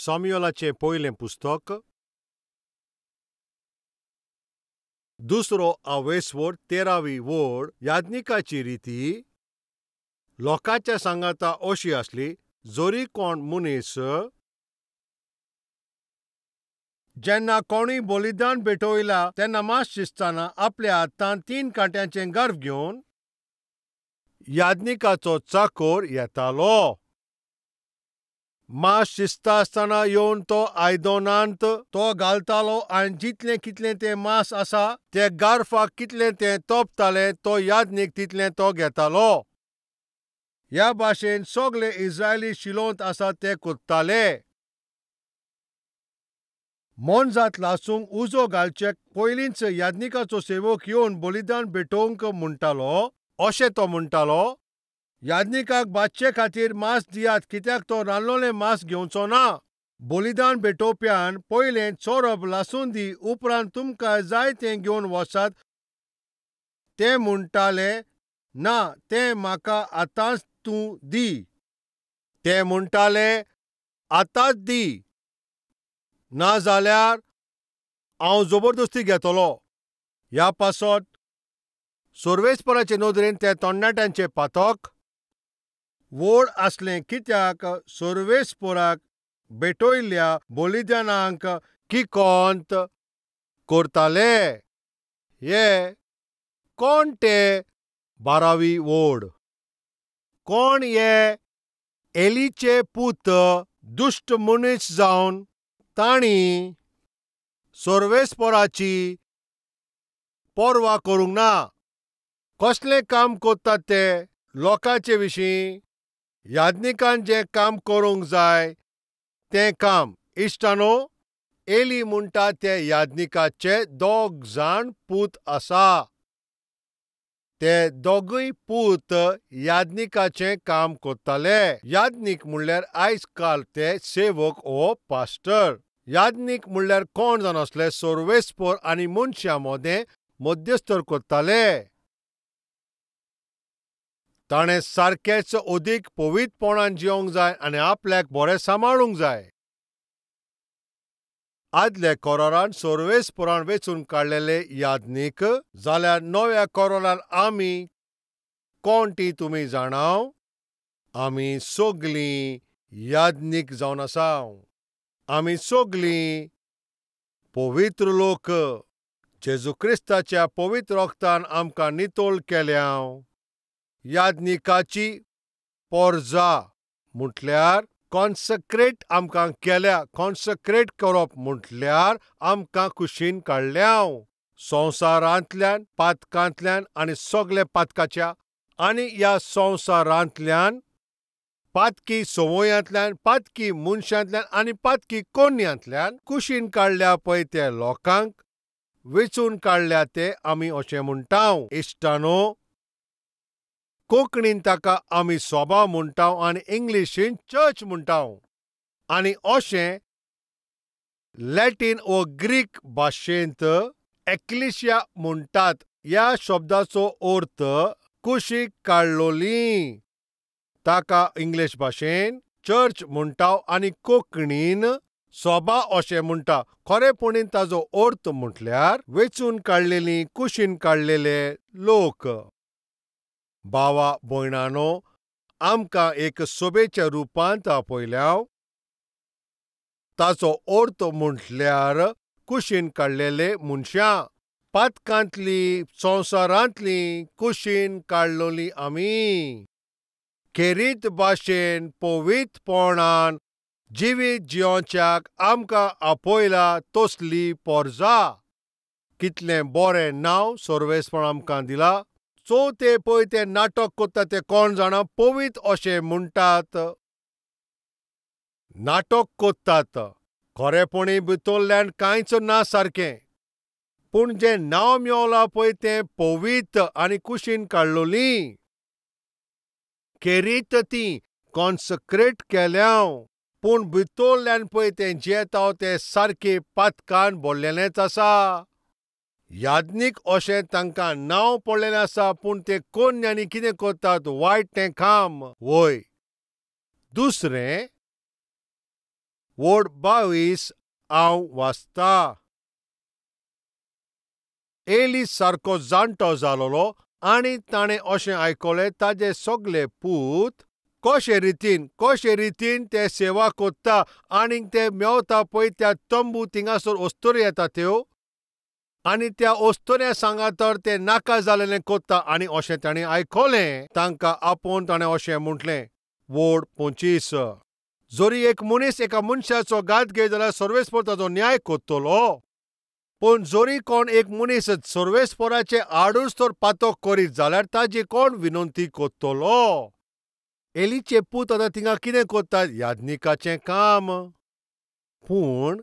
सामुएलाचें पयलें पुस्तक दुसरो आवेसवड 13वी वड याज्ञिकाची रिती लोकांच्या सांगाता अशी आसली जरी कोण मनीस जेन्ना कोणूय बलिदान भेटयला तेन्ना मास शिजतना आपल्या हातान 3 कांट्यांचें गर्भ घेवन याज्ञिकाचो चाकोर येतालो. मास शिजता आसतना येवन तो आयदनांत तो घालतालो आनी जितलें कितलें तें मास आसा ते गार्फाक कितलें तें तोपतालें तो याज्ञीक तितलें तो घेतालो. ह्या भाशेन सगळे इस्रायली शिलोंत आसा ते करताले. मोनजात लासूंक उजो घालचे पयलींच याज्ञिकाचो सेवक येवन बलिदान भेटोवंक म्हणटालो. अशें तो म्हणटालो, याज्ञिकाक भाजचे खातीर मांस दियात कित्याक तो रांदलोलें मांस घेवचो ना. बलिदान भेटोवप्यान पयलें चोरप लासून दी उपरांत तुमकां जाय तें घेवन वचात. ते म्हणटाले, ना तें म्हाका आतांच तूं दी. ते म्हणटाले, आतांच दी ना जाल्यार हांव जबरदस्ती घेतलो. ह्या पासत सर्वेस्पराचे नदरेन ते तरणाट्यांचें पातक व्हड आसलें कित्याक सर्वेस्पराक भेटयल्ल्या बलिदानांक किकोंत करताले. हे कोण ते 12वी वड? कोण हे एलीचे पूत दुश्ट मनीस जावन तांणी सर्वेस्पराची पर्वा करूंक ना. कसलें काम करतात ते लोकांचे विशीं? याज्ञिकान जें काम करूंक जाय तें काम. इश्टानो, एली म्हणटा ते याज्ञिकाचे 2 जाण पूत आसा. ते दोगूय पूत याज्ञिकाचें काम करताले. याज्ञीक म्हणल्यार आयज काल ते सेवक ओ पास्टर. याज्ञीक म्हणल्यार कोण जावन आसले? सर्वेस्पर आनी मनशां मदें मध्यस्तर करताले. ताणें सारकेंच अदीक पवित्रपणान जिवंक जाय आनी आपल्याक बरें सांबाळूंक जाय. आदल्या कोरारान सर्वेस्परान वेंचून काडलेले याज्ञीक जाल्यार नव्या कोरारान आमी कोण ती तुमी जाणाव? आमी सगळीं याज्ञीक जावन आसा. आमी सगळीं पवित्र लोक. जेजू क्रिस्ताच्या पवित्र रक्तान आमकां नितळ केल्या. याज्ञिकाची पोरजा म्हटल्यार कॉन्सक्रेट आमकां केल्या. कॉन्सक्रेट करप म्हटल्यार आमकां कुशीन काडल्या संवसारांतल्यान, पातकांतल्यान आनी सगळे पातकाच्या आनी ह्या संवसारांतल्यान, पातकी संवयांतल्यान, पातकी मनशांतल्यान आनी पातकी कोन्यांतल्यान कुशीन काडल्या पळय ते लोकांक वेंचून काडल्या ते आमी अशें म्हणटा. इश्टानो, कोंकणीन ताका आमी सोबा म्हणटा आनी इंग्लिशीन चर्च म्हणटा. आनी अशें लॅटीन वो ग्रीक भाशेंत एक्लिशिया म्हणटात. ह्या शब्दाचो अर्थ कुशीक काडलोली. ताका इंग्लीश भाशेन चर्च म्हणटा आनी कोंकणीन सोबा अशें म्हणटा. खरेपणीन ताजो अर्थ म्हटल्यार वेंचून काडलेली, कुशीन काडलेले लोक. भावा भयणानो, आमकां एक सोबेच्या रुपांत आपयल्या. ताचो अर्थ म्हटल्यार कुशीन काडलेले मनशां, पातकांतली, संवसारांतली कुशीन काडलोली आमी खेरीत भाशेन पवित्रपणान जिवीत जियोवच्याक आमकां आपयला तसली पोरजा. कितलें बरें नांव सर्वेस्परान आमकां दिला. चवथे पळय ते नाटक करता ते कोण जाणा पवित्र अशें म्हणटात, नाटक करतात. खरेपणी भितरल्यान कांयच ना सारकें. पूण जें नांव मेवलां पळय तें पवित्र आनी कुशीन काडलोली. खेरीत ती कॉन्सक्रेट केल्या, पूण भितरल्यान पळय तें जियेता तें सारकें पातकान भरलेलेंच आसा. याज्ञीक अशें तांकां नांव पडलेलें आसा, पूण ते कोन्यांनी कितें करतात? वायट तें काम. वय. दुसरें, वोड 22 हांव वाचता. एली सारको जाणटो जालोलो आनी ताणें अशें आयकलें ताजे सगळे पूत कशे रितीन ते सेवा कोत्ता आनीक ते मेवता पळय त्या तंबू थिंगासर ओस्तोरी येता त्यो आनी त्या ओस्तोऱ्या सांगा तर ते नाका जालेलें कोत्ता आनी अशें ताणें आयकलें. तांकां आपोवन ताणें अशें म्हटलें, वोड 25, जरी एक मनीस एका मनशाचो घात घेत जाल्यार सर्वेस्पर ताचो न्याय कोत्तलो, पूण जरी कोण एक मनीस सर्वेस्पराचे आडूच तर पातक करीत जाल्यार ताजी कोण विनंती कोत्तलो? एलीचे पूत आतां थिंगा कितें कोत्तात? याज्ञिकाचें काम. पूण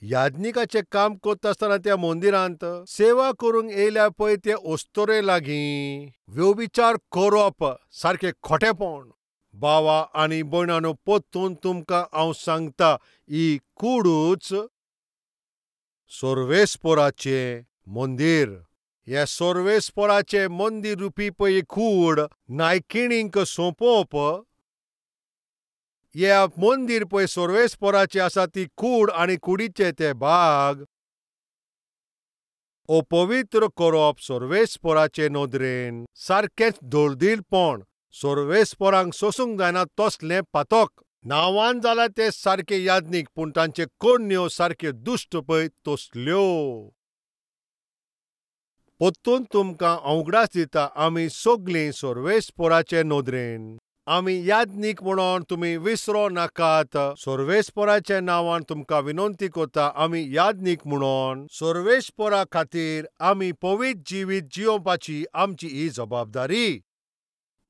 याज्ञिकाचें काम कोत्ता आसतना त्या मंदिरांत सेवा करूंक येयल्या पळय ते ओस्तोरे लागीं व्यभिचार करप सारकें खोटेपण. बावा आनी भयणांनो, परतून तुमकां हांव सांगता, ही कुडूच सर्वेस्पराचें मंदीर. हें सर्वेस्पराचें मंदीर रुपी पळय कूड नायकिणींक सोंपोवप, हे मंदीर पळय सर्वेस्पराचें आसा ती कूड आनी कुडीचे ते भाग अपवित्र करप सर्वेस्पराचे नदरेन सारकेंच दळदीरपण. सर्वेस्परांक सोसूंक जायना तसलें पातक. नांवान जाल्यार ते सारके याज्ञीक, पूण तांचे करण्यो सारक्यो दुश्ट पळय तसल्यो. परतून तुमकां उगडास दिता, आमी सगळीं सर्वेस्पराचे नदरेन आमी याज्ञीक म्हणून तुमी विसरो नाकात. सर्वेस्पराच्या नांवान तुमकां विनंती करता, आमी याज्ञीक म्हणून सर्वेस्परा खातीर आमी पवित्र जिवीत जियोवपाची आमची ही जबाबदारी.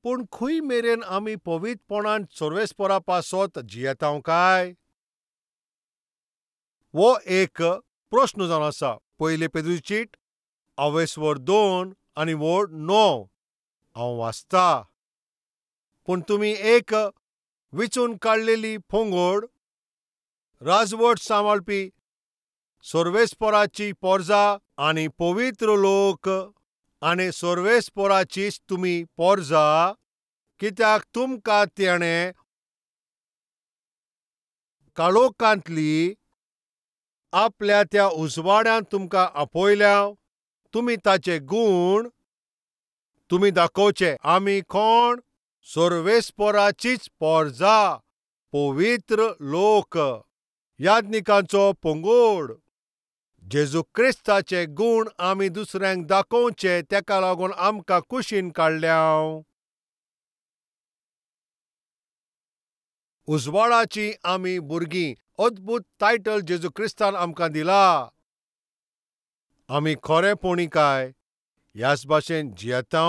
पूण खंय मेरेन आमी पवित्रपणान सर्वेस्परा पासत जियेता काय? हो एक प्रश्न जावन आसा. पयले पेद्रूची चीट अवेस्वर 2 आनी वोड 9 हांव वाचता. पूण तुमी एक विचून काडलेली फोंगोड, राजवट सांबाळपी सर्वेस्पराची पोरजा आनी पवित्र लोक आनी सर्वेस्पराचीच तुमी पोरजा, कित्याक तुमकां तेणें काळोखांतली आपल्या त्या उजवाड्यान तुमकां आपयल्या. तुमी ताचे गूण तुमी दाखोवचे. आमी कोण? सर्वेस्पराचीच पोरजा, पवित्र लोक, याज्ञिकांचो पंगोड. जेजू क्रिस्ताचे गूण आमी दुसऱ्यांक दाखोवचे, तेका लागून आमकां कुशीन काडल्या. उजवाडाची आमी भुरगीं. अद्भुत टायटल जेजू क्रिस्तान आमकां दिला. आमी खरेपणी काय ह्याच भाशेन जियेता?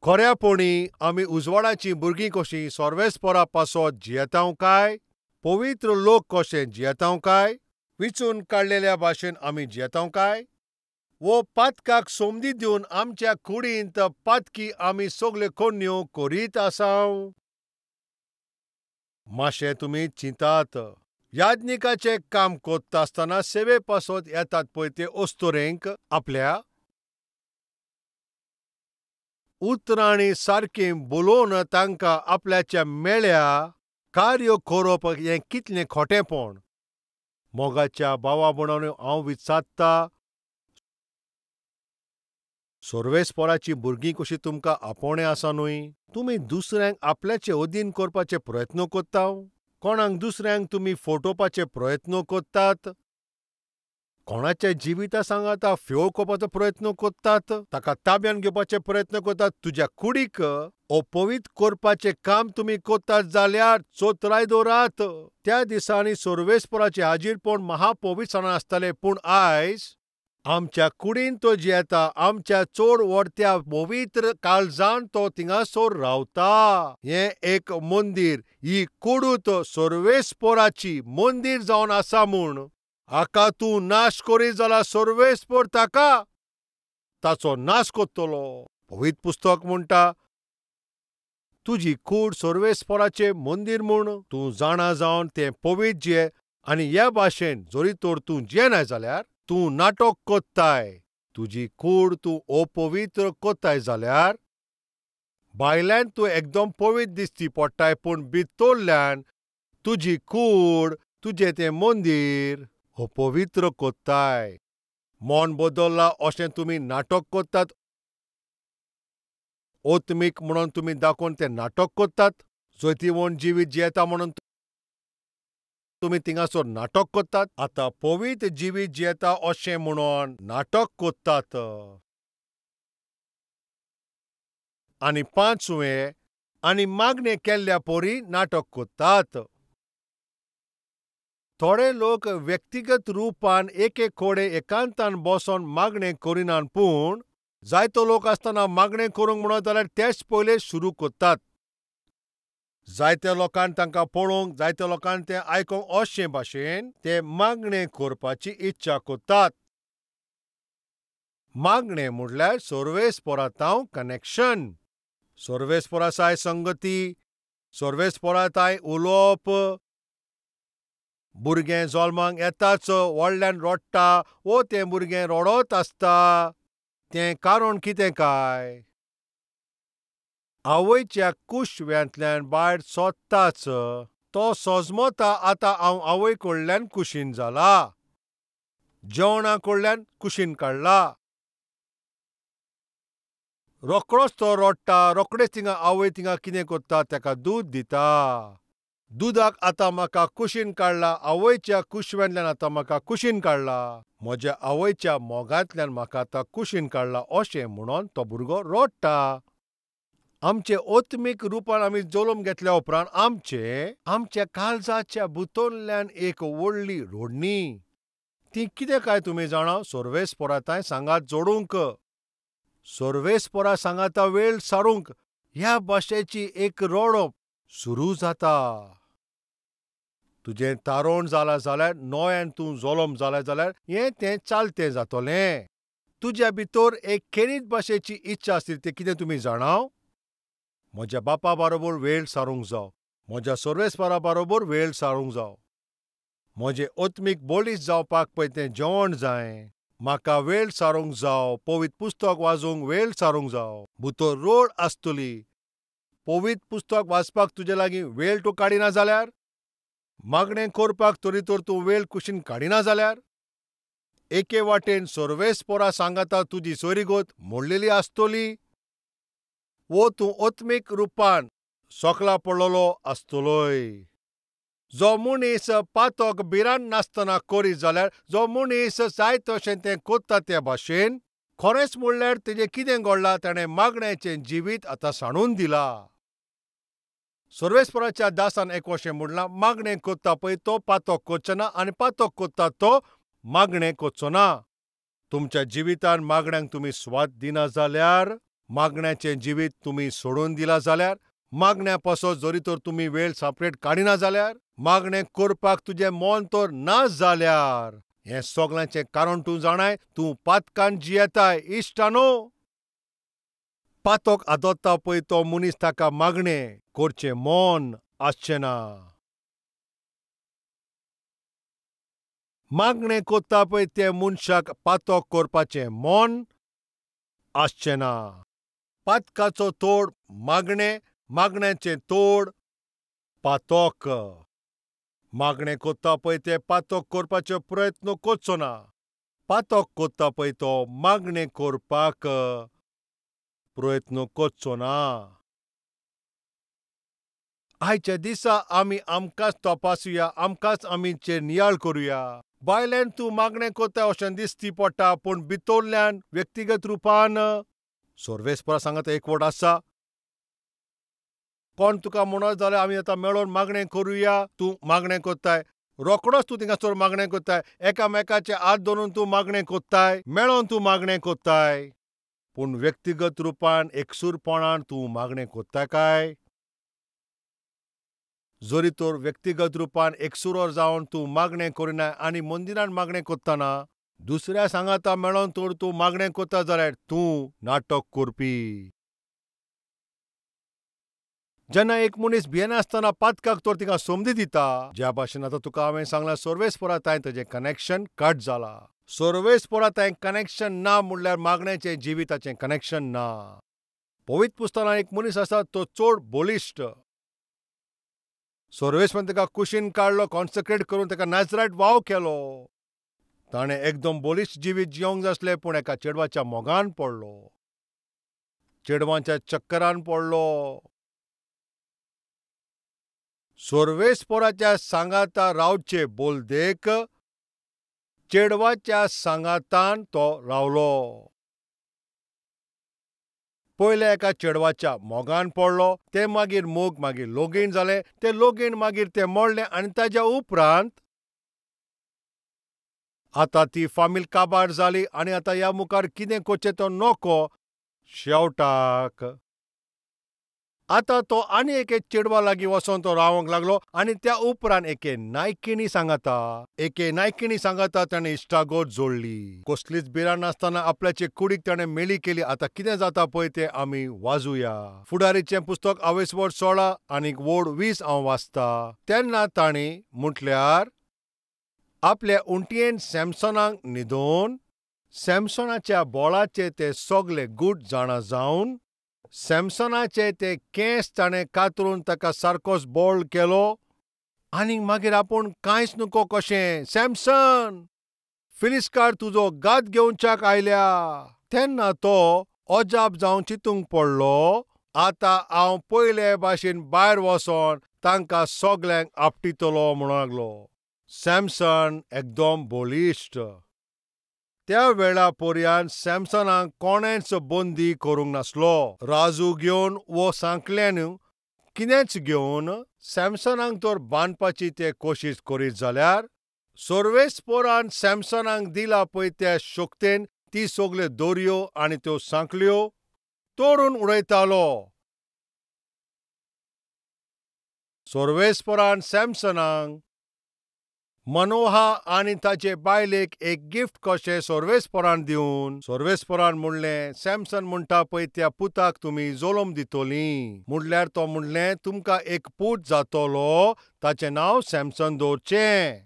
खऱ्यापणी आमी उजवाडाची भुरगीं कशीं सर्वेस्परा पासत जियेता काय? पवित्र लोक कशें जियेता काय? विचून काडलेल्या भाशेन आमी जियेता काय? वो पातकाक संदी दिवन आमच्या कुडींत पातकी आमी सगल्यो करण्यो करीत आसाव? मातशें तुमी चिंतात. याज्ञिकाचें काम कोत्ता आसतना सेवे पासत येतात पळय ते ओस्तोरेंक आपल्या उतरांनी सारकें बोलोवन तांकां आपल्याच्या मेळ्या कार्य करप हें कितलें खोटेपण. मोगाच्या भावा भयणांनो, हांव विचारता, सर्वेस्पराची भुरगीं कशी तुमकां आपोवणें आसा न्हय? तुमी दुसऱ्यांक आपल्याचे अधीन करपाचे प्रयत्न करता? कोणाक दुसऱ्यांक तुमी फटोवपाचे प्रयत्न करतात? कोणाच्या जिविता सांगाता फेळ करपाचो प्रयत्न करतात? ताका ताब्यान घेवपाचे प्रयत्न करतात? तुज्या कुडीक अपवित्र करपाचें काम तुमी करतात जाल्यार चोत्राय दवरात. त्या दिसांनी सर्वेस्पराचें हाजीरपण महापवित्रपणान आसतालें, पूण आयज आमच्या कुडीन तो जियेता, आमच्या चड व्हडत्या पवित्र काळजान तो थिंगासर रावता. हें एक मंदीर, ही कुडूत सर्वेस्पराची मंदीर जावन आसा म्हूण हाका तूं नाश करीत जाल्यार सर्वेस्पर ताका ताचो नाश करतलो. पवित्र पुस्तक म्हणटा, तुजी कूड सर्वेस्पराचें मंदीर म्हूण तूं जाणा जावन तें पवित्र जिये. आनी ह्या भाशेन जरी तर तूं जियेनाय जाल्यार तूं नाटक कोत्ताय, तुजी कूड तूं अपवित्र कोत्ताय जाल्यार भायल्यान तूं एकदम पवित्र दिसती पडटाय, पूण भितरल्यान तुजी कूड, तुजें तें मंदीर अपवित्र कोत्ताय. मन बदल्ला अशें तुमी नाटक करतात, ओत्मीक म्हणून तुमी दाखोवन तें नाटक करतात, जैतिवंत जिवीत जियेता म्हणून तुमी थिंगासर नाटक करतात. आतां पवित्र जिवीत जियेता अशें म्हणून नाटक करतात. आनी पांचवें, आनी मागणें केल्ल्या परी नाटक करतात. थोडे लोक व्यक्तिगत रुपान एक एक कडेन एकांतान बसून मागणें करिनात, पूण जायतो लोक आसतना मागणें करूंक म्हणत जाल्यार तेच पयले सुरू करतात. जायत्या लोकांक तांकां पळोवंक, जायत्या लोकांक तें आयकूंक अशे भाशेन ते मागणें करपाची इच्छा करतात. मागणें म्हणल्यार सर्वेस्परातांव कनेक्शन, सर्वेस्परासाय संगती, सर्वेस्पराताय उलोवप. भुरगें जल्माक येताच व्हडल्यान रडटा वो तें भुरगें रडत आसता, तें कारण कितें काय? आवयच्या कुशव्यांतल्यान भायर सोदताच तो सजमता आतां हांव आवय कडल्यान कुशीन जाला, जेवणा कडल्यान कुशीन काडला. रोखडोच तो रडटा, रोखडेच थिंगा आवय थिंगा कितें करता, ताका दूद दिता. दुदाक आतां म्हाका कुशीन काडला, आवयच्या कुशव्यांतल्यान आतां म्हाका कुशीन काडला, म्हज्या आवयच्या मोगांतल्यान म्हाका आतां कुशीन काडला अशें म्हणून तो भुरगो रडटा. आमचे आत्मीक रुपान आमी जल्म घेतल्या उपरांत आमचे आमच्या काळजाच्या भुतोंतल्यान एक व्हडली रोडणी, ती कितें काय तुमी जाणा? सर्वेस्पराताय सांगात जोडूंक, सर्वेस्परा सांगाता वेळ सारूंक ह्या भाशेची एक रडप सुरू जाता. तुजें तारण जालां जाल्यार, नव्यान तूं जल्म जालां जाल्यार हें तें चालतें जातलें. तुज्या भितर एक खेरीत भाशेची इच्छा आसली, तें कितें तुमी जाणा? म्हज्या बापा बरोबर वेळ सारूंक जाव, म्हज्या सर्वेस्परा बरोबर वेळ सारूंक जाव, म्हजें आत्मीक बळिश्ट जावपाक पळय तें जेवण जाय, म्हाका वेळ सारूंक जाव, पवित्र पुस्तक वाचूंक वेळ सारूंक जाव. भितर रोड आसतली, पवित्र पुस्तक वाचपाक तुजे लागीं वेळ तूं काडिना जाल्यार, मागणें करपाक तरी तर तूं वेळ कुशीन काडिना जाल्यार, एके वाटेन सर्वेस्परा सांगाता तुजी सोयरीगत मोडलेली आसतली वो तूं आत्मीक रुपान सकला पडलेलो आसतलोय. जो मनीस पातक भिरांत नासतना करीत जाल्यार, जो मनीस जाय तशें तें करता त्या भाशेन, खरेंच म्हणल्यार तेजें कितें घडलां, ताणें मागण्याचें जिवीत आतां सांडून दिलां. सर्वेस्पराच्या दासान एक अशें म्हणलां, मागणें करता पळय तो पातक करचो ना आनी पातक करता तो मागणें करचो ना. तुमच्या जिवितान मागण्यांक तुमी स्वाद दिना जाल्यार, मागण्याचें जिवीत तुमी सोडून दिलां जाल्यार, मागण्या पासत जरी तर तुमी वेळ सेपरेट काडिना जाल्यार, मागणें करपाक तुजें मन तर ना जाल्यार, हें सगळ्यांचें कारण तूं जाणाय, तूं पातकान जियेताय. इश्टानो, पातक आदत्ता पळय तो मनीस ताका मागणें करचें मन आसचें ना. मागणें करता पळय त्या मनशाक पातक करपाचें मन आसचें ना. पातकाचो तोड मागणें, मागण्याचें तोड पातक. मागणें करता पळय ते पातक करपाचो प्रयत्न करचो ना, पातक करता पळय तो मागणें करपाक प्रयत्न करचो ना. आयच्या दिसा आमी आमकांच तपासुया, आमकांच आमीचेर नियाळ करुया. बायल्यान तूं मागणें करता अशें दिसती पडटा, पूण भितरल्यान व्यक्तिगत रुपान सर्वेस्परा सांगाता एकवट आसा. कोण तुका म्हणत जाल्यार आमी आतां मेळोन मागणें करुया, तूं मागणें करताय, रोखडोच तूं थिंगासर मागणें करताय, एकामेकाचे हात धरून तूं मागणें करताय, मेळोन तूं मागणें करताय, पूण व्यक्तिगत रुपान एकसूरपणान तूं मागणें करताय काय? जरी तर व्यक्तिगत रुपान एकसुरो जावन तूं मागणें करिना आनी मंदिरान मागणें करतना दुसऱ्या सांगाता मेळोन तर तूं मागणें करता जाल्यार तूं नाटक करपी. जेन्ना एक मनीस भियेनासतना पातकाक तर तिका संदी दिता, ज्या भाशेन आतां तुका हांवें सांगलां, सर्वेस्परा तांय तेजें कनेक्शन कट जालां. सर्वेस्परा तांय कनेक्शन ना म्हणल्यार मागण्याचें जिविताचें कनेक्शन ना. पवित्र पुस्तकांत एक मनीस आसा तो चड बळिश्ट. सर्वेस्परान ताका कुशीन काडलो, कॉन्सक्रेट करून ताका नाजरायट वाव केलो. ताणें एकदम बलिश्ट जिवीत जिवंक जाय आसलें, पूण एका चेडवाच्या मोगान पडलो, चेडवांच्या चक्करान पडलो. सर्वेस्पराच्या सांगाता रावचे बोलदेक चेडवाच्या सांगातान तो रावलो. पयले एका चेडवाच्या मोगान पडलो, तें मागीर मोग मागीर लोगीन जालें, तें लोगीन मागीर तें मोडलें आनी ताज्या उपरांत आतां ती फामील काबार जाली आनी आतां ह्या मुखार कितें करचें तो नको. शेवटाक आतां तो आनी एके चेडवा लागीं वचोन तो रावंक लागलो आनी त्या उपरांत एके नायकिणी सांगाता ताणें इश्टागत जोडली. कसलीच भिरांत नासतना आपल्याचे कुडीक ताणें मेळी केली. आतां कितें जाता पळय तें आमी वाजुया. फुडारीचें पुस्तक आवेसवड 16 आनी वड 20 हांव वाचता. तेन्ना तांणी म्हटल्यार आपल्या उंटयेन सॅमसनाक न्हिदोवन सॅमसनाच्या बोळाचे ते सगळे गूट जाणा जावन सॅमसनाचे ते केंस ताणें कातरून ताका सारकोच बोळ केलो आनी मागीर आपूण कांयच नको कशें, सॅमसन फिलिस्कार तुजो गात घेवच्याक आयल्या. तेन्ना तो अजाप जावन चिंतूंक पडलो, आतां हांव पयले भाशेन भायर वचोन तांकां सगल्यांक आपटितलो म्हणूंक लागलो. सॅमसन एकदम बलिश्ट. त्या वेळा पर्यंत सॅमसनाक कोणेंच बंदी करूंक नासलो. राजू घेवन वो सांकल्यान कितेंच घेवन सॅमसनाक तर बांदपाची ते कोशिश करीत जाल्यार सर्वेस्परान सॅमसनाक दिला पळय त्या शक्तेन ती सगल्यो दोरयो आनी त्यो सांकल्यो तोडून उडयतालो. सर्वेस्परान सॅमसनाक मनोहा आनी ताचे बायलेक एक गिफ्ट कशें सर्वेस्परान दिवन सर्वेस्परान म्हणलें, सॅमसन म्हणटा पळय त्या पुताक तुमी जल्म दितलीं. म्हणल्यार तो म्हणलें, तुमकां एक पूत जातलो, ताचें नांव सॅमसन दवरचें.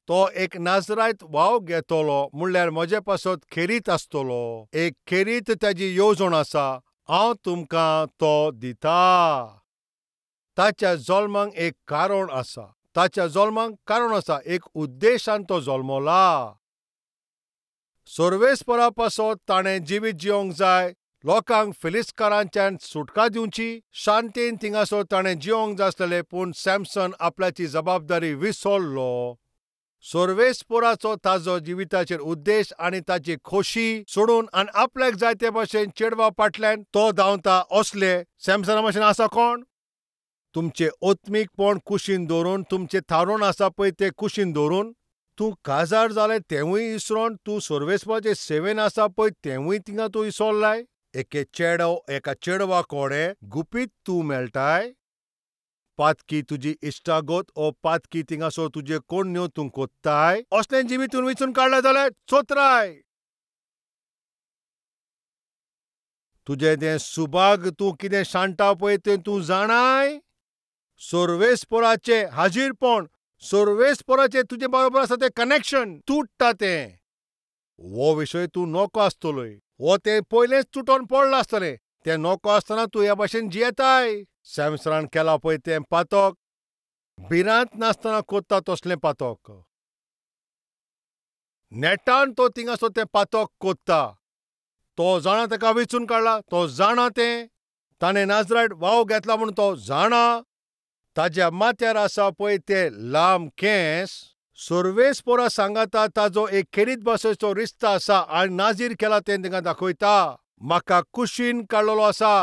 तो एक नाजरायत वाव घेतलो, म्हणल्यार म्हजे पासत खेरीत आसतलो. एक खेरीत ताजी येवजण आसा, हांव तुमकां तो दिता. ताच्या जल्माक एक कारण आसा, ताच्या जल्माक कारण आसा, एक उद्देशान तो जल्मला. सर्वेस्परा पासत ताणें जिवीत जिवंक जाय, लोकांक फिलिस्कारांच्यान सुटका दिवची, शांतीन थिंगासर ताणें जिवंक जाय आसलेलें. पूण सॅमसन आपल्याची जबाबदारी विसरलो. सर्वेस्पराचो ताजो जिविताचेर उद्देश आनी ताची खोशी सोडून आनी आपल्याक जाय ते भाशेन चेडवा फाटल्यान तो धांवता. असले सॅमसना भाशेन आसा कोण? तुमचें आत्मीकपण कुशीन दवरून, तुमचें थारोवन आसा पळय तें कुशीन दवरून, तूं काजार जालें तेंवूय इसरोन, तूं सर्वेस्पराचे सेवेन आसा पळय तेंवूय थिंगा तूं इसरलाय. एके चेडो एका चेडवा कोडे गुपीत तूं मेळटाय. पातकी तुजी इश्टागत ओ पातकी थिंगासर तुजे कोण्यो तूं कोत्ताय. असलें जिवीत तूं विचून काडलां जाल्यार चोत्राय. तुजें तें सुभाग तूं कितें शाणटा पळय तें तूं जाणाय. सर्वेस्पराचें हाजीरपण, सर्वेस्पराचें तुजे बरोबर आसा तें कनेक्शन तुट्टा तें. हो विशय तूं नको आसतलोय, हो तें पयलेंच तुटोन पडलां आसतलें. तें नको आसतना तूं ह्या भाशेन जियेताय. सॅमसनान केलां पळय तें पातक, भिरांत नासतना कोत्ता तसलें पातक. नेटान तो थिंगासर तें पातक कोत्ता. तो जाणा ताका वेंचून काडला, तो जाणा तें, ताणें नाजरायट वाव घेतला म्हूण तो जाणा. ताज्या माथ्यार आसा पळय ते लांब केंस, सर्वेस्परा सांगाता ताजो एक खेरीत भाशेचो रिश्ता आसा आनी नाजीर केला तें तांकां दाखयता. म्हाका कुशीन काडलेलो आसा,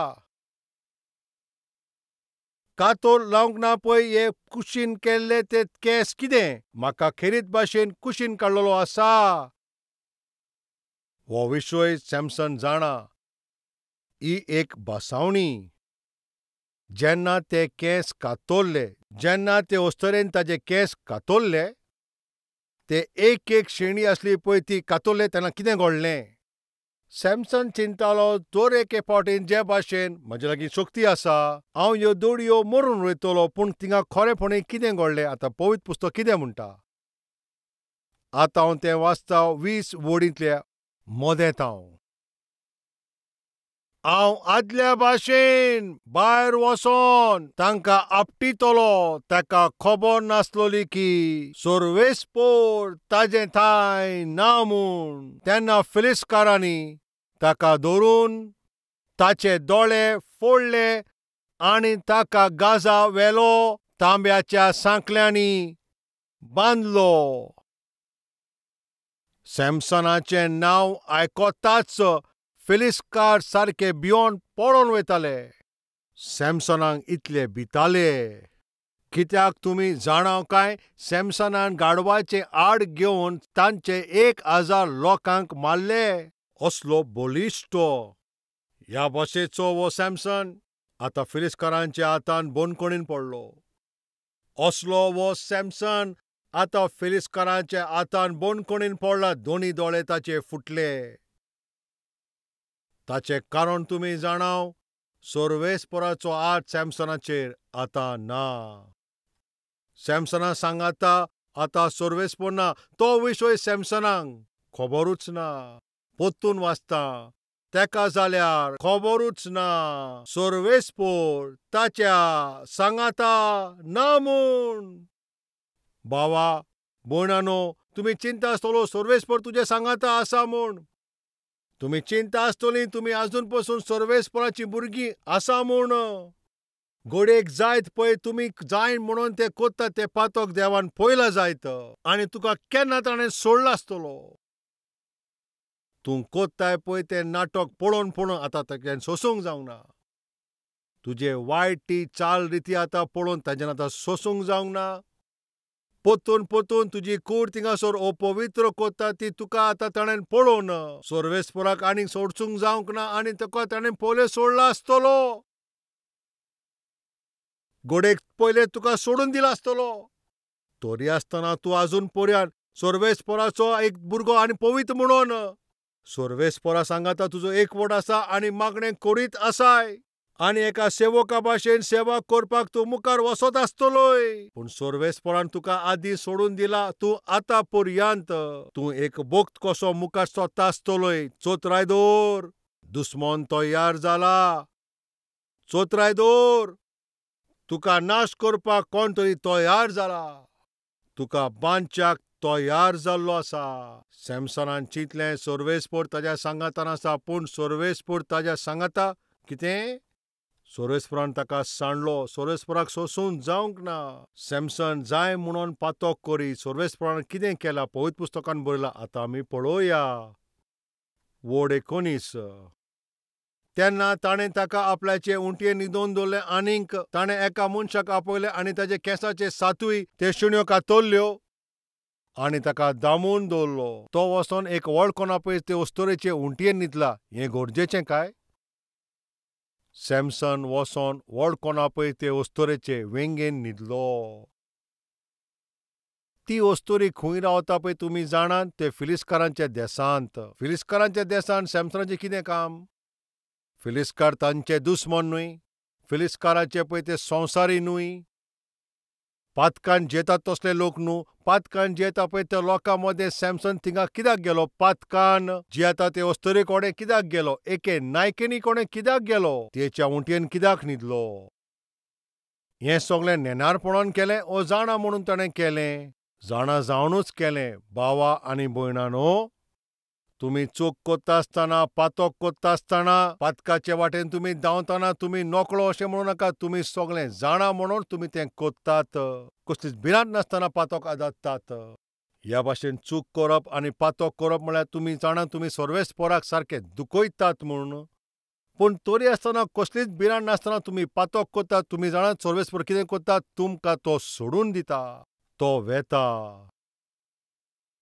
कातोर लावंक ना पळय हे कुशीन केल्ले ते केंस कितें, म्हाका खेरीत भाशेन कुशीन काडलेलो आसा. हो विशय सॅमसन जाणा. ही एक बसावणी. जेन्ना ते केंस कातरले, जेन्ना ते अस्तरेन ताजे केंस कातरले, ते एक एक शेणी आसली पळय ती कातरले तेन्ना कितें घडलें? सॅमसन चिंतालो, दर एके फावटीन जे भाशेन म्हजे लागीं शक्ती आसा, हांव ह्यो दोडयो मरून वयतलो. पूण थिंगा खरेपणी कितें घडलें? आतां पवित्र पुस्तक कितें म्हणटा? आतां हांव तें वाचता 20 वडींतल्या मदेंत हांव. हांव आदल्या भाशेन भायर वचोन तांकां आपटितलो. ताका खबर नासलोली की सोर्वेस्पोर ताजें थांय ना म्हूण. तेन्ना फिलिस्कारांनी ताका धरून ताचे दोळे फोडले आनी ताका गाजा व्हेलो, तांब्याच्या सांकल्यांनी बांदलो. सॅमसनाचें नांव आयकताच फिलिस्कार सारके भियोन पळोवन वयताले. सॅमसनाक इतले भिताले कित्याक तुमी जाणाव काय? सॅमसनान गाडवाचें आड घेवन तांचे 1000 लोकांक मारले. असलो बळिश्ट तो. ह्या भाशेचो हो सॅमसन आतां फिलिस्कारांच्या हातान बंदखणीन पडलो. असलो हो सॅमसन आतां फिलिस्कारांच्या हातान बंदखणीन पडला. दोनी दोळे ताचे फुटले. ताचें कारण तुमी जाणाव, सोर्वेस्पोराचो हात सॅमसनाचेर आतां ना. सॅमसना सांगाता आतां सोर्वेस्पोर ना. तो विशय सॅमसनाक खबरूच ना. परतून वाचता तेका जाल्यार खबरूच ना सोर्वेस्पोर ताच्या सांगाता ना म्हूण. भावा भयणानो, तुमी चिंता आसतलो सोर्वेस्पोर तुजे सांगाता आसा म्हूण. तुमी चिंता आसतली तुमी आजून पसून सोर्वेस्पोराचीं भुरगीं आसा म्हूण. घडयेक जायत पळय तुमी जाय म्हणून ते कोत्ता ते पातक देवान पयला जायत आनी तुका केन्ना ताणें सोडला आसतलो. तूं कोत्ताय पळय तें नाटक पळोवन पळोवन आतां ताच्यान सोसूंक जावंक ना. तुजे वायट ती चाल रिती आतां पळोवन ताच्यान आतां सोसूंक जावंक ना. पोतून पोतून तुजी कूड थिंगासर अपवित्र कोत्ता ती तुका आतां ताणें पळोवन सोर्वेस्पोराक आनीक सोडसूंक जावंक ना आनी तुका ताणें पयलें सोडला आसतलो. घडयेक पयलें तुका सोडून दिला आसतलो. तरी आसतना तूं आजून पर्यंत सोर्वेस्पोराचो एक भुरगो आनी पवित्र म्हणून सोर्वेस्पोरा सांगाता तुजो एकवट आसा आनी मागणें करीत आसाय आनी एका सेवका भाशेन सेवा करपाक तूं मुखार वचत आसतलोय. पूण सोर्वेस्पोरान तुका आदीं सोडून दिला. तूं आतां पर्यंत तूं एक भक्त कसो मुखार सोदता आसतलोय. चोत्राय दवर, दुस्मन तयार जाला. चोत्राय दवर, तुका नाश करपाक कोण तरी तयार जाला. तुका बांदच्याक तयार जाल्लो आसा. सॅमसनान चिंतलें सोर्वेस्पोर ताज्या सांगातान आसा. पूण सोर्वेस्पोर ताज्या सांगाता कितें? सोर्वेस्पोरान ताका सांडलो. सोर्वेस्पोराक सोसून जावंक ना. सॅमसन जाय म्हणून पातक करी. सोर्वेस्पोरान कितें केलां पवित्र पुस्तकान बरयलां. आतां आमी पळोवया. वड 19. तेन्ना ताणें ताका आपल्याचे उंटये न्हिदोवन दवरलें आनीक ताणें एका मनशाक आपयलें आनी ताचे केंसाचे सातूय ते शिण्यो कातरल्यो आनी ताका दामून दवरलो. तो वचोन एक व्हड कोणा पळय ते अस्तोरेचे उंटयेन न्हिदला. हें गरजेचें काय? सॅमसन वचोन व्हड कोणा पळय ते अस्तोरेचे वेंगेन न्हिदलो. ती अस्तोरी खंय रावता पळय तुमी जाणात? ते फिलिस्कारांच्या देसांत. फिलिस्कारांच्या देसांत सॅमसनाचें कितें काम? फिलिस्कार तांचे दुस्मन न्हय. फिलिस्काराचे पळय ते संवसारी न्हय. पातकान जेतात तसले लोक न्हू. पातकान जेता पळय त्या लोकां मदें सॅमसन थिंगा कित्याक गेलो? पातकान जियेता ते अस्तोरे कोणें कित्याक गेलो? एके नायकिनी कोणें कित्याक गेलो? तेच्या उंटयेन कित्याक न्हिदलो? हें सगळें नेणारपणान केलें ओ जाणा म्हणून ताणें केलें? जाणा जावनूच केलें. भावा आनी भयणानो, तुमी चूक कोत्ता आसतना, पातक कोत्ता आसतना, पातकाचे वाटेन तुमी धांवतना तुमी नकळो अशें म्हणू नाका. तुमी सगळें जाणा म्हणून तुमी तें कोत्तात. कसलीच भिरांत नासतना पातक आदारतात. ह्या भाशेन चूक करप आनी पातक करप म्हळ्यार तुमी जाणा तुमी सोर्वेस्पोराक सारकें दुखयतात म्हूण. पूण तरी आसतना कसलीच भिरांत नासतना तुमी पातक कोत्तात. तुमी जाणात सोर्वेस्पोर कितें कोत्तात? तुमकां तो सोडून दिता. तो वेता.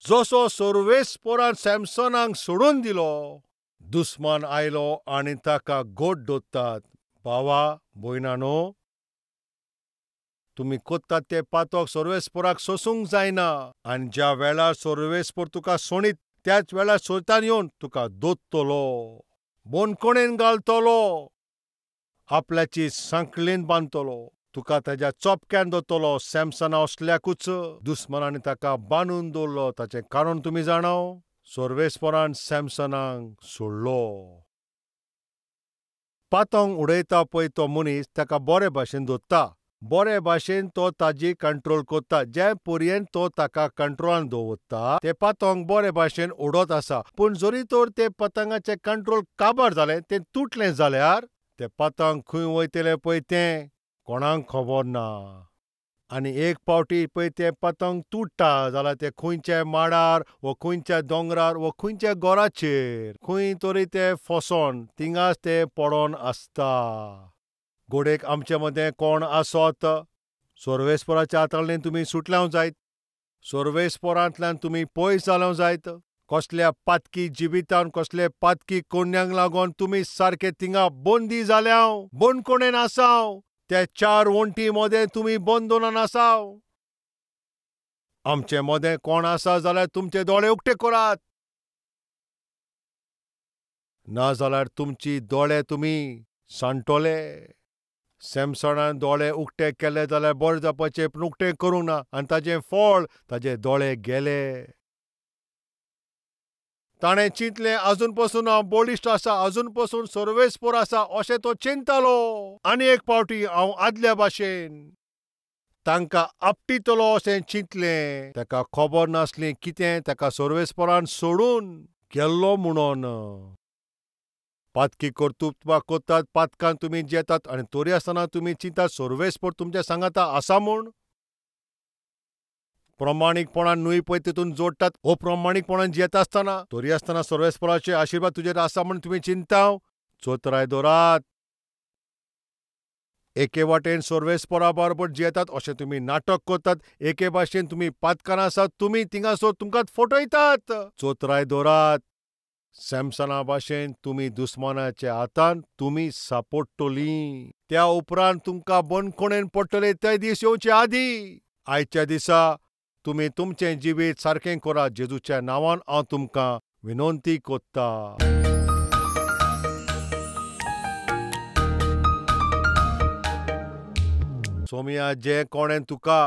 जसो सोर्वेस्पोरान सॅमसनाक सोडून दिलो, दुस्मान आयलो आनी ताका गोट दोत्तात. भावा भयणानो, तुमी कोत्तात ते पातक सोर्वेस्पोराक सोसूंक जायना. आनी ज्या वेळार सोर्वेस्पोर तुका सोणीत त्याच वेळार सोयतान येवन तुका दोत्तलो, बंदखणीन घालतलो, आपल्याची सांखळेन बांदतलो, तुका ताज्या चोपक्यान दोतलो. सॅमसना असल्याकूच दुस्मनांनी ताका बांदून दवरलो. ताचें कारण तुमी जाणाव? सोर्वेस्पोरान सॅमसनाक सोडलो. पातंग उडयता पळय तो मनीस ताका बरे भाशेन दोत्ता, बरे भाशेन तो ताजी कंट्रोल करता. जे पर्यंत तो ताका कंट्रोलान दवरता ते पतंग बरे भाशेन उडत आसा. पूण जरी तर ते पतंगाचें कंट्रोल काबार जालें, तें तुटलें जाल्यार ते पतंग खंय वयतलें पळय तें कोणाक खबर ना. आनी एक पावटी पळय तें पतंग तुट्टा जाल्यार तें खंयच्या माडार वो खंयच्या दोंगरार वो खंयच्या घराचेर खंय तरी तें फसोन थिंगाच तें पडोन आसता. घोडेक आमचे मदें कोण आसत सर्वेस्पराच्या हातांतल्यान तुमी सुटल्याव जायत, सर्वेस्परांतल्यान तुमी पयस जाल्याव जायत. कसल्या पातकी जिवितान, कसले पातकी कोन्यांक लागून तुमी सारके थिंगा बंदी जाल्याव, बंदकोणेन आसाव. त्या चार वण्टी मदें तुमी बंदोनान आसाव. आमचे मदें कोण आसा जाल्यार तुमचे दोळे उक्ते करात, ना जाल्यार तुमची दोळे तुमी सांडटले. सॅमसणान दोळे उक्ते केले जाल्यार बरें जावपाचें, पूण उक्तें करूंक ना आनी ताजें फळ ताजे दोळे गेले. ताणें चिंतलें आजून पसून हांव बळिश्ट आसा, आजून पसून सर्वेस्पोर आसा अशें तो चिंततालो. आनी एक पावटी हांव आदल्या भाशेन तांकां आपटितलो अशें चिंतलें. ताका खबर नासली कितें ताका सर्वेस्पोरान सोडून गेल्लो म्हणून. पातकी कर्तुत्वां करतात, पातकान तुमी जेतात आनी तरी आसतना तुमी चिंतात सर्वेस्पोर तुमच्या सांगाता आसा म्हूण. प्रमाणीकपणान न्हय पळय तितून जोडटात, अप्रमाणीकपणान जियेता आसतना तरी आसतना सर्वेस्पराचे आशिर्वाद तुजेर आसा म्हूण तुमी चिंताव. चोतराय दवरात. एके वाटेन सर्वेस्परा बरोबर जियेतात अशें तुमी नाटक करतात, एके भाशेन तुमी पातकान आसात, तुमी थिंगासर तुमकां फटयतात. चोतराय दवरात. सॅमसना भाशेन तुमी दुस्मानाच्या हातान तुमी सापडटलीं. त्या उपरांत तुमकां बंदखणेन पडटले ते दीस येवचे आदीं आयच्या दिसा तुमी तुमचें जिवीत सारकें करात. जेजूच्या नांवान हांव तुमकां विनंती करता. सोमिया, जे कोणें तुका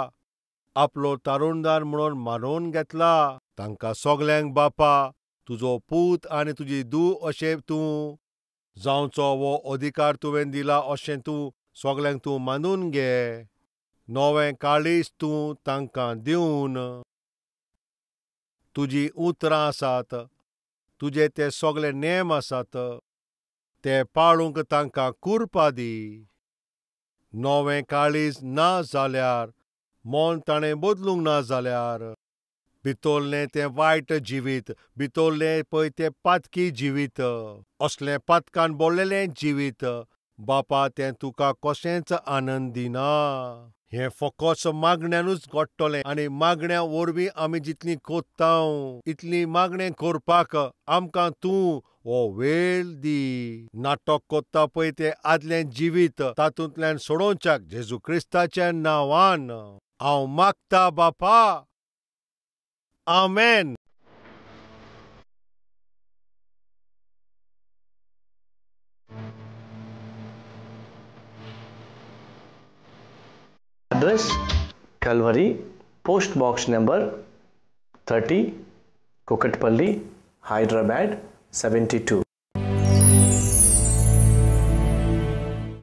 आपलो तारुणदार म्हणून मानून घेतला तांकां सगल्यांक बापा तुजो पूत आनी तुजी धूव अशें तूं जावचो वो अधिकार तुवें दिला अशें तूं सगल्यांक तूं मानून घे. नवें काळीज तूं तांकां दिवन तुजी उतरां आसात, तुजे ते सगळे नेम आसात ते पाळूंक तांकां कुरपा दी. नवें काळीज ना जाल्यार, मन ताणें बदलूंक ना जाल्यार भितरलें तें वायट जिवीत, भितरलें पळय तें पातकी जिवीत, असलें पातकान भरलेलें जिवीत बापा तें तुका कशेंच आनंद दिना. हें फकत मागण्यानूच घडटलें आनी मागण्या वरवीं आमी जितलीं कोत्ता इतलीं मागणें करपाक आमकां तूं हो वेळ दी. नाटक कोत्ता पळय तें आदलें जिवीत तातूंतल्यान सोडोवच्याक जेजू क्रिस्ताच्या नांवान हांव मागता बापा. आमेन. Address: Calvary, Post Box Number 30, Kukatpally, Hyderabad 72.